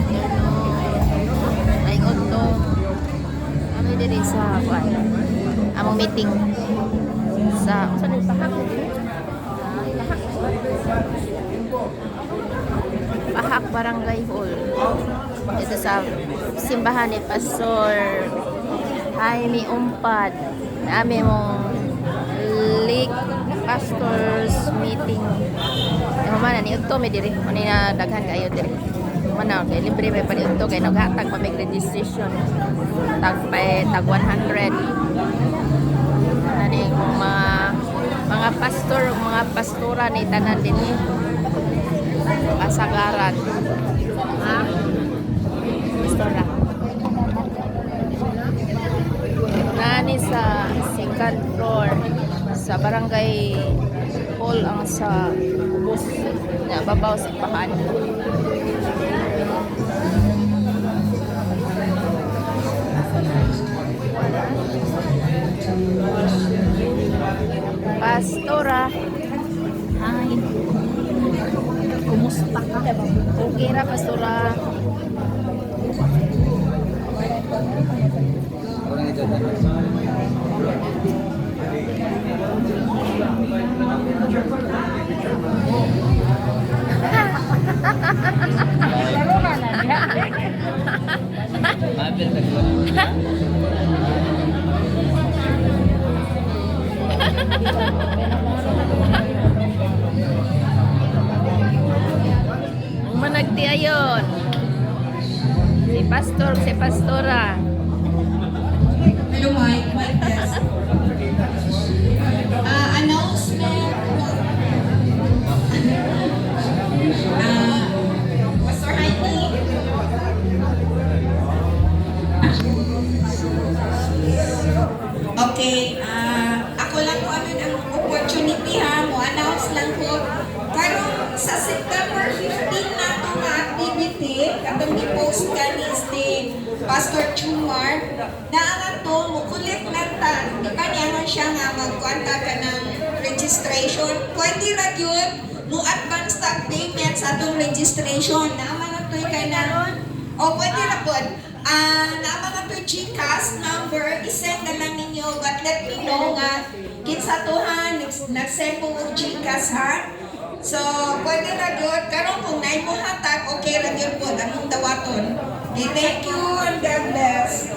Afternoon. Ay, to. Kami diri sa kuan. Among meeting sa unsa ni, Pahak? Pahak. Pahak Barangay Hall. Dito sa simbahan ni Pastor Jaime Umpad. Nami mong Lake Pastors meeting. Yung man ni udto mi diri. Ani na daghan kayo diri. Mana kay libre may pa udto kay naghatag pa may registration. Tag pa tag 100. Nani mga pastor ug mga pastora ni tanan dinhi. Kasagaran. Ha? Pastora. Nani sa second floor sa barangay hall ang sa ubos na babaw sa simbahan. Pastora. Hi. Kumusta ka? Okay ra, Pastora. Laro ka na niya. Ang managti ayon. Si Pastor, si Pastora. Hello, Mike. Mike, yes. Announcement. Pastor Jaime. Okay, ako lang ko ano ang opportunity ha, mo announce lang ko. Karon sa September 15 na ito nga activity, katong gi-post kani si Pastor Chumar, na ang ato, mukulit na ta, di ba niya siya nga magkwanta ka ng registration? Pwede ra gyud mo advance tag payment sa atong registration. Naman na to'y kay na. O, pwede ra pod. Ah, naa man to GCash number, isend na lang ninyo, but let me know nga kinsa to ha, nag-send mo og GCash ha. So, pwede ra gyud karon kung naay mo hatag, okay ra gyud pod among dawaton. Okay, thank you and God bless.